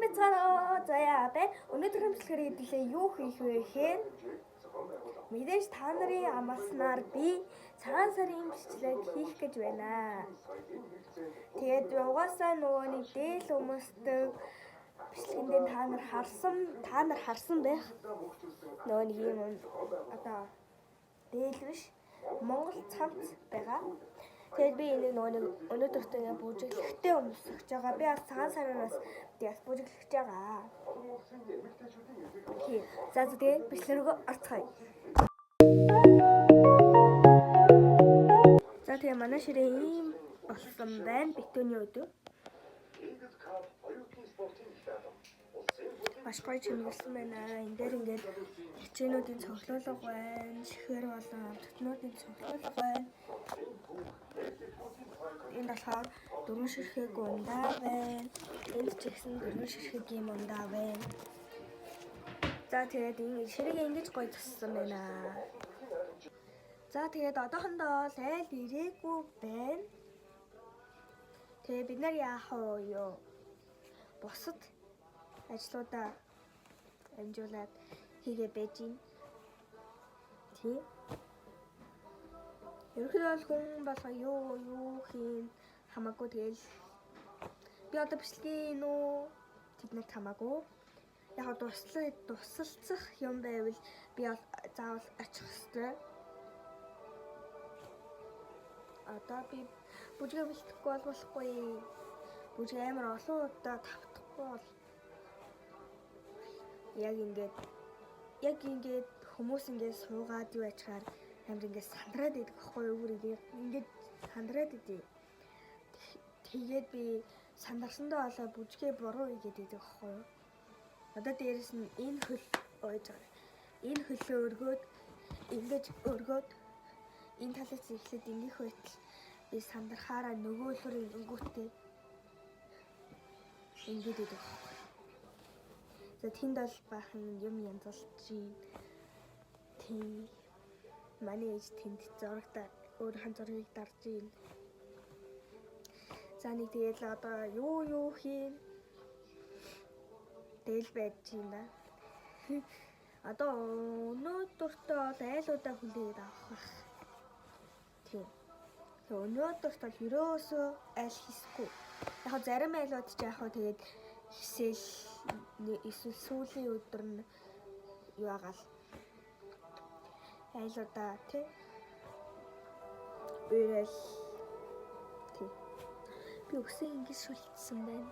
Сайн байцгаана уу? Заяа байна. Өнөөдрийн бичлэгээр хэдүүлээ юу хийх вэ гэхээр мэдээж та нарын амласнаар би цагаан сарын бичлэг хийх гэж байна. Тэгээд угаасаа нөгөө нэг дээл өмсдөг бичлэгэндээ та нар харсан байх. Нөгөө нэг юм одоо дээл биш, Монгол цамц байгаа. Тэгээд би энэ нөгөө нэг өнөөдөртөө ингээ бүжиглэхтэй өмсөж байгаа. Би бас цагаан сараас бас бүжиглэж байгаа. Тийм. За за, тэгээд бичлэг рүү орцгоё. За, тэгээ манай ширээ ийм болсон байна. Бетоны өдөө. Маш гоё чимэглэсэн байна. Энэ дээр ингээд хичээнүүдийн цоглуулга байна. Шихээр болон амттнуудын цоглуулга байна. Энд болохоор дөрвөн ширхэг ундаа байна. Энд ч ихсэн дөрвөн ширхэг юм ундаа байна. За, тэгээд энэ ширээг ингэж гоё туссан байна. За, тэгээд одоохондоо бол айл ирээгүй байна. Тэгээд бид нар яах вэ юу? Бусад ажлуудаа амжуулаад хийгээ байж гин. Тийм. Ерөнхийдөө бол хүн болго юу юу хийн хамаагүй, тэгэл би одоо бичлэгийн үү, тэднэрт хамаагүй. Яг дуслаа тусалцах юм байвал би бол заавал очих хэвээр. Одоо би бүжгээ бэлтгэхгүй бол болохгүй. Бүжиг амар олон удаа тавтахгүй бол яг ингээд хүмүүс ингээд суугаад юу ачаар амар ингээд сандраад идэх байхгүй юу? Өөр ингээд сандраад идэв. Тэгээд би сандарсандаа болоо бүжгээ буруу игээд идэх байхгүй юу? Одоо дээрэс нь энэ хөл ойж байгаа. Энэ хөлөө өргөөд, ингэж өргөөд, энэ талаас эхлээд ингэх байтал би сандрахаараа нөгөө хөлөөр ингэнгүүтээ ингэж идэх байхгүй. За, тэнд бол баахан юм янзалж чинь. Тийм. Манай ээж тэнд зурагта өөрийнхөө зургийг дарж ийн. За, нэг тэгэл одоо юу юу хийн. Тэгэл байж юм да. Одоо өнөөдөртөө бол айлуудаа хүлээгээд авах байх. Тийм. Тэгээ өнөөдөрт бол ерөөсөө айл хийсгүй. Яг зарим айлууд ч яг хаа тэгээд хисэл эсвэл сүүлийн өдөр нь юу агаал айлуудаа тий уурал тий. Би өсөө ингэж шүлтсэн байна.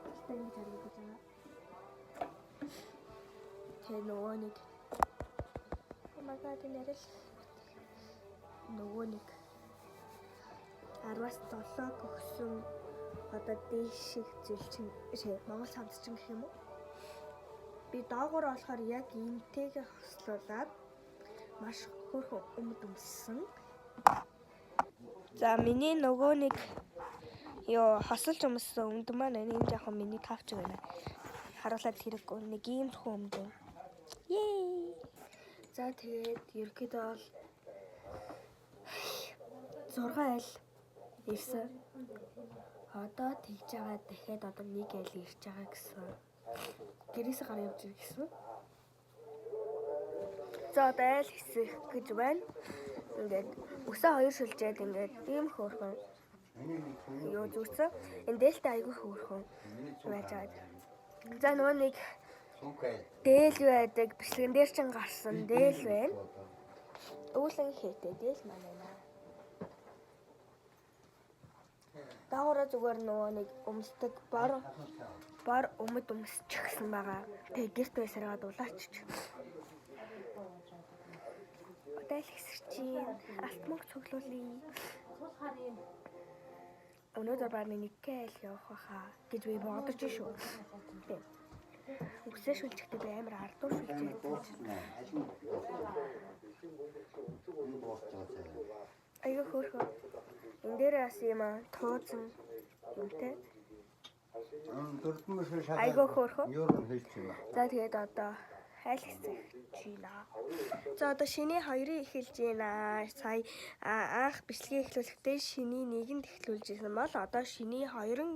Талтай ингэж харагдаж байгаа. Тэгээ нөгөө нэг, oh my god, энэ арай л нөгөө нэг 10-аас 7 өгсөн одоо дээш шиг зүйл чинь Монгол цамц чинь гэх юм уу? Би доогоор болохоор яг энтэйгээ хослуулад маш хөөрхөн өмд өмссөн. За, миний нөгөө нэг ёо хосолж өмссөн өмд маань энэ жоохон миний тавч байна. Харуулад хэрэггүй, нэг иймэрхүү өмд. Yay! За, тэгээд ерөнхийдөө бол 6 айл ирсэн. Одоо тэгж байгаа, дахиад одоо нэг айл ирж байгаа гэсэн. Гэрээсээ гараа явж ирэх гэсэн. За, одоо айл хэсэх гэж байна. Ингээд өсөө хоёр шүлжээд ингээд ийм хөөрхөн юу зүгсэн. Энэ дээлтэй айгүй хөөрхөн байж байгаа. За, нөгөө нэг дээл юу байдаг, бичлэгэн дээр чинь гарсан дээл байна. Өвлөн хийтэй дээл маань байна. Доогоороо зүгээр нөгөө нэг өмсдөг бор бор өмд өмсчихсэн байгаа. Тэгээ гэрт байсараад улаачч. Одоо л хэсэрч чинь алт мөнгө цуглуулъя. Өнөөдөр баг нэг айл явах байхаа гэж би бодож шүү. Тийм. Үсээ шүлжихдээ би амар ардуур шүлжээд. Айгаа хөөрхөн. Энэ дээр бас юм туузан юмтай. Айгаа хөөрхөн. За, тэгээд одоо айл хэсэг байна. За, одоо шиний хоёрын эхэлж байна. Сая анх бичлэгээ эхлүүлэхдээ шиний нэгэнд эхлүүлж ирсэн бол одоо шиний хоёрын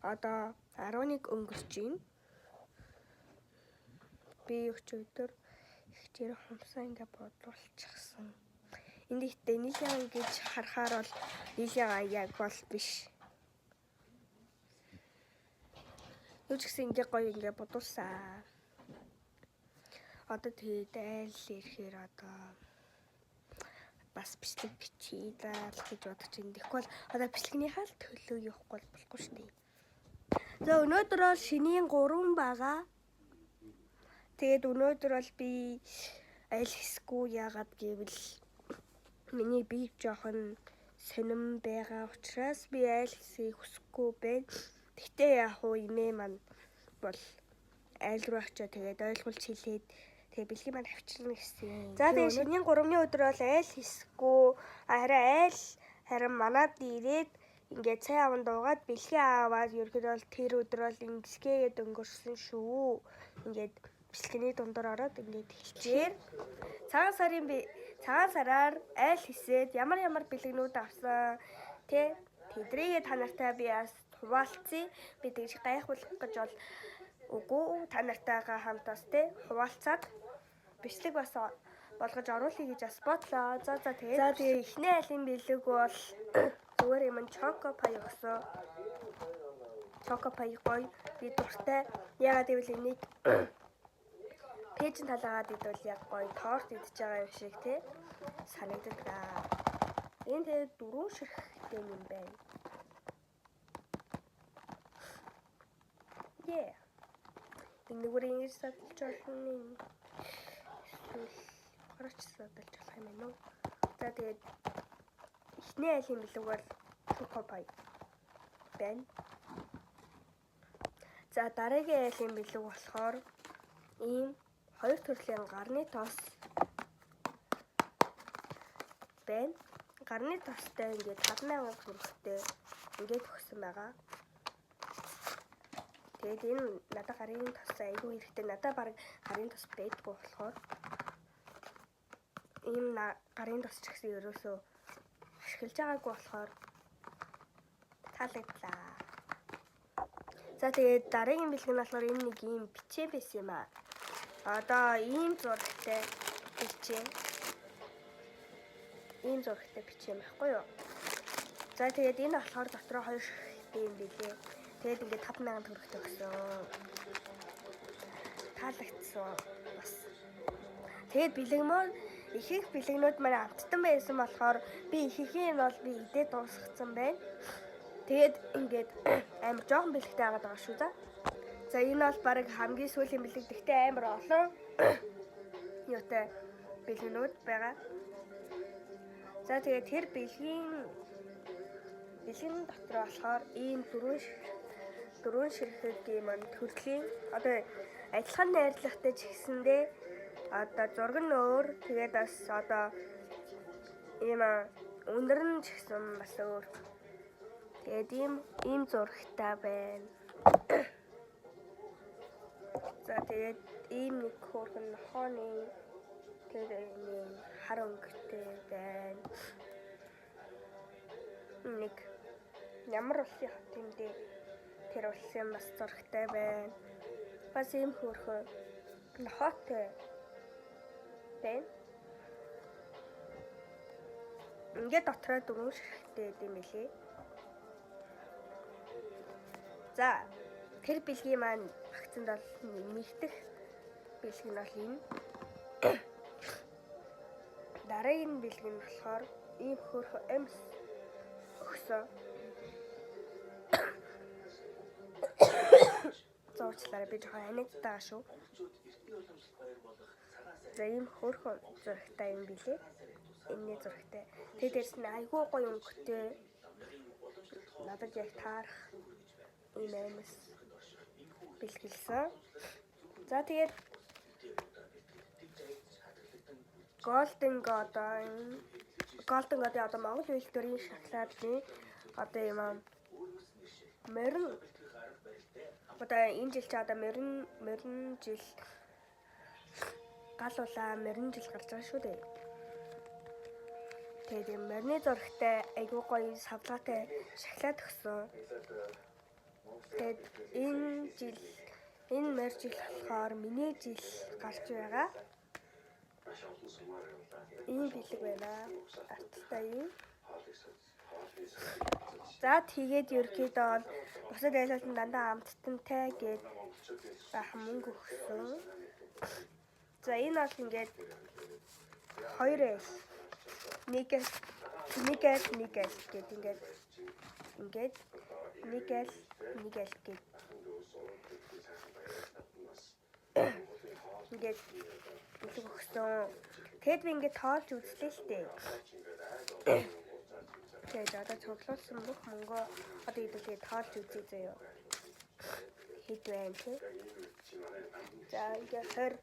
Одоо 11 өнгөрч байна. Би өчигдөр ихчээр хумсаа ингээ бодлуулчихсан. Энд ихтэй нийлэн гэж харахаар бол нийлэн яг бол биш. Юу ч гэсэн ингээ гоё ингээ бодуулсан. Одоо тэгээд айл ирэхээр одоо бас бичлэг бичье даа л гэж бодож байна. Тэгэхгүй бол одоо бичлэгнийхаа л төлөө явахгүй бол болохгүй шүү дээ. За өнөөдөр бол шинийн 3 байгаа. Тэгээд өнөөдөр бол би аль хэсгүй яагаад гэвэл миний бие жоохон сонирн байгаа учраас би айл хэсгийг хүсэхгүй байна. Тэгтээ яах вэ имээ маань бол айл руу очиод тэгээд ойлгуулж хэлээд тэгээ бэлгийн маань авчирна гэсэн. За тэгээ шинийн 3-ны өдөр бол айл хэсгүй харин айл харин манад ирээд ингээд цай аван дуугаад бэлгийн аваад ерөөхдөө бол тэр өдөр бол ингэсгээгээд өнгөрсөн шүү. Ингээд бичлэгний дундор ороод ингээд хэлчихээр. Цагаан сарын би цагаан сараар айл хэсээд ямар ямар бэлгнүүд авсан тэ тэдрийгээ та нартай би бас хуваалцъя. Би тэгж гайхуулах гэж бол үгүй та нартайгаа хамт бас тэ хуваалцаад бичлэг бас болгож оруулъя гэж бас бодлоо. За за тэгээд. За тэгээ эхний айлын бэлэг бол зүгээр юм choco pie өгсөн. Choco pie гоё. Би дуртай. Яагаад гэвэл энийг пэйжин талаагаад идвэл яг гоё торт идэж байгаа юм шиг тий санагддаг. Энэ тэгээд дөрвөн ширхэгтэй юм байна. Yeah. Энэ нүгэр ингэж садалж болно. Эсвэл гарч садалж болох юм байна уу? За тэгээд эхний айлын бэлэг бол choco pie байна. За дараагийн айлын бэлэг болохоор ийм хоёр төрлийн гарны тос байна. Гарны тостой ингээд 5000 төгрөгтэй ингээд өгсөн байгаа. Тэгээд энэ надад гарын тос айгүй хэрэгтэй. Надад баг гарын тос байдгүй болохоор ийм гарын тос ч гэсэн ерөөсөө ашиглаж байгаагүй болохоор таалагдлаа. За тэгээд дараагийн бэлэг нь болохоор энэ нэг ийм бичээ байсан юм аа. Одоо ийм зурагтай бичээ. Ийм зурагтай бичээ юм байхгүй юу? За тэгээд энэ болохоор дотроо хоёр ширхэгтэй юм билээ. Тэгээд ингээд 5000 төгрөгтэй өгсөн. Таалагдсан бас. Тэгээд бэлэг маань ихэнх бэлэгнүүд маань амттан байсан болохоор би ихэнх нь бол би идээ дуусгацсан байна. Тэгээд ингээд амар жоохон бэлэгтэй агаад байгаа шүү за. За энэ бол баг хамгийн сүүлийн бэлэг. Гэхдээ амар олон юутай бэлгнүүд байгаа. За тэгээд тэр бэлгийн дотор болохоор ийм дөрвөн ширхэг ийм төрлийн одоо адилхан найрлагатай ч гэсэндээ одоо зураг нь өөр, тэгээд бас одоо ийм үнэр нь ч гэсэн бас өөр. Тэгээд ийм зурагтай байна. За тэгээд ийм нэг хөөрхөн нохооны тэр ийм хар өнгөтэй байна. Нэг ямар улсын хот юм бэ? Тэр улсын бас зурагтай байна. Бас ийм хөөрхөн нохоотой байна. Ингээд дотроо дөрвөн ширхэгтэй юм билээ. За тэр бэлгийн маань багцанд бол нэгдэх бэлэг нь бол энэ. Дараагийн бэлэг нь болохоор ийм хөөрхөн эмс өгсөн. Зуучлаарай, би жоохон анигддаг байгаа шүү. За ийм хөөрхөн зурагтай юм билээ. Энэний зурагтай. Тэгээд дээрс нь айгүй гоё өнгөтэй. Надад яг таарах ийм амьс бэлгэлсэн. За тэгээд Golden God Golden God одоо Монгол үйлдвэрийн шоколадны одоо юм морин одоо энэ жил чи одоо морин жил гал улаа морин жил гарч байгаа шүү дээ. Тэгээд юм морины зурагтай айгүй гоё савлгаатай шоколад өгсөн. Тэгээд энэ жил, энэ морь жил болохоор миний жил гарч байгаа. Ийм бэлэг байна. Арталтай юм. За, тэгээд ерөнхийдөө бол бусад айлууд нь дандаа амттантай гээд баахан мөнгө өгсөн. За, энэ бол ингээд хоёр айл. Нэг айл, нэг айл, нэг айл гээд ингээд ингээд нэг айл, нэг айл гээд ингээд бэлэг өгсөн. Тэгэд би ингээд тоолж үзлээ л дээ. Тэгээд одоо цуглуулсан бүх мөнгөө одоо хэдүүлээ тоолж үзье заяа. Хэд байна те? За, ингээд 20,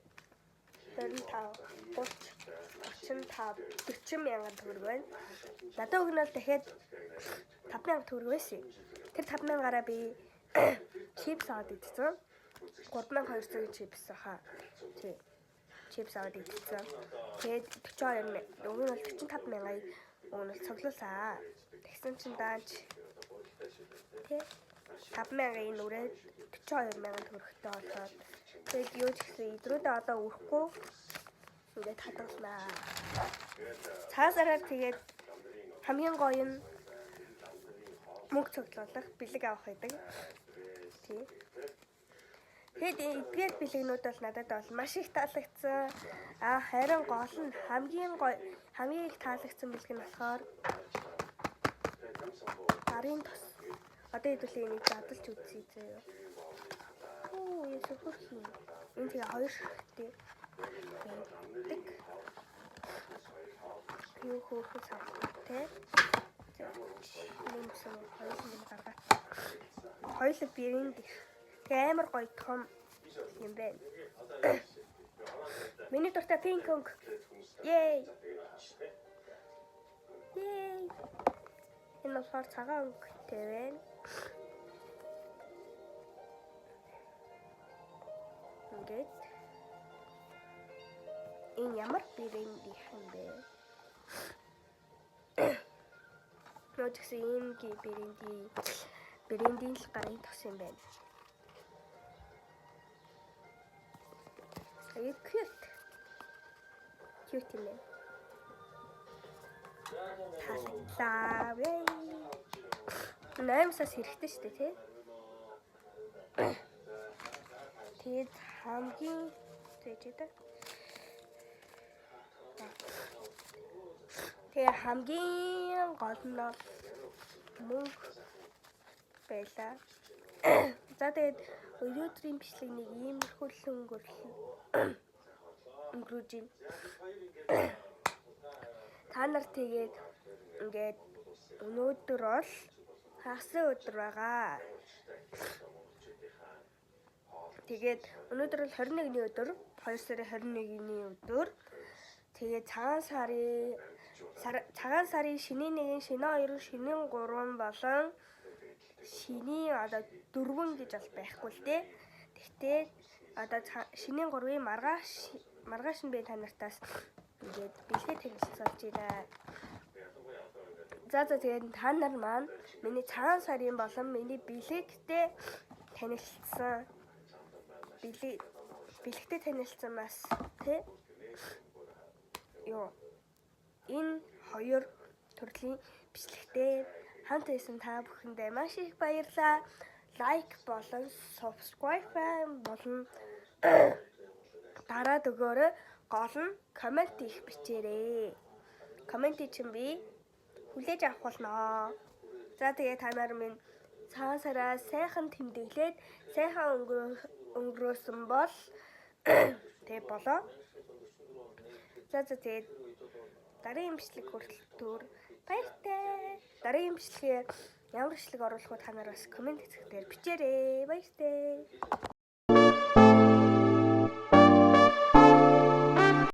25, 30, 35, 40 мянган төгрөг байна. Надад уг нь бол дахиад 5 мянга төгрөг байсан юм. Тэр 5 мянгаараа би чипс аваад идсэн. 3200 чипс хаа. Тий. Чипс аваад идсэн. Тэгээд 42 мянга, уг нь бол 45 мянгыг уг нь бол цуглуулсан. Тэгсэн чинь даанч тий 5 мянгын нүрээд 42 мянган төгрөгтэй болоод тэгээд юу ч гэсэн идрүүдээ одоо өрөхгүй ингээд хадгалнаа. Цаасаараа тэгээд хамгийн гоё нь мөнгө цуглуулах, бэлэг авах гэдэг. Тий. Тэгээд эдгээр бэлэгнүүд бол надад бол маш их таалагдсан. А харин гол нь хамгийн гоё, хамгийн их таалагдсан бэлэг нь болохоор гарын тос. Одоо хэдүүлээ энийг задлж үзье заяа. Оо, ясаа хөрх юм. Энэ тэгээ хоёр ширхтээ байдаг. Юу хөөрхөн савтай. Нэмсэн хоёр юм гаргаад. Хоёул брэнд их. Тэгээ амар гоё том юм байна. Миний дуртай pink өнгө. Yay. Yay. Энэ болохоор цагаан өнгөтэй байна. Ингээд энэ ямар брэнд их юм бэ? Нөө ч гэсэн ийм брендийн л гарын тос юм байна. Тэгээд cute. Cute юм байна. Таалагдлаа. 8 сас хэрэгтэй шүү дээ, тий? Тэгээд хамгийн зээж дээ. Тэгээ хамгийн гол нь бол мөнгө байлаа. За, тэгээд өнөөдрийн бичлэг нэг иймэрхүү л өнгөрөөж байна. Та нар тэгээд ингээд өнөөдөр бол хагасын өдөр байгаа. Тэгээд өнөөдөр бол 21-ний өдөр, 2 сарын 21-ний өдөр. Тэгээд цагаан сарын шинийн 1, шинийн 2, шинийн 3 болон шинийн одоо 4 гэж бол байхгүй л дээ. Тэгтээ одоо шинийн 3-ын маргааш нь би та нартаас ингээд бэлгээ танилцуулж байна. За, тэгээд та нар маань миний цагаан сарын болон миний бэлэгтэй танилцсан бэлэгтэй танилцсан бас тий юу энэ хоёр төрлийн бичлэгтэй хамт байсан та бүхэндээ маш их баярлалаа. Лайк болон subscribe болон дараад өгөөрэй. Гол нь коммент их бичээрэй. Комментийг чинь би хүлээж авах болно. За, тэгээ та нар минь цагаан сараа сайхан тэмдэглээд сайхан өнгөрөөсөн бол тэгээ болоо. За, тэгээд дараагийн бичлэг хүртэл түр баяртай. Дараагийн бичлэгээр ямар бичлэг оруулах вэ та нар бас коммент хэсгээр бичээрэй. Баяртай.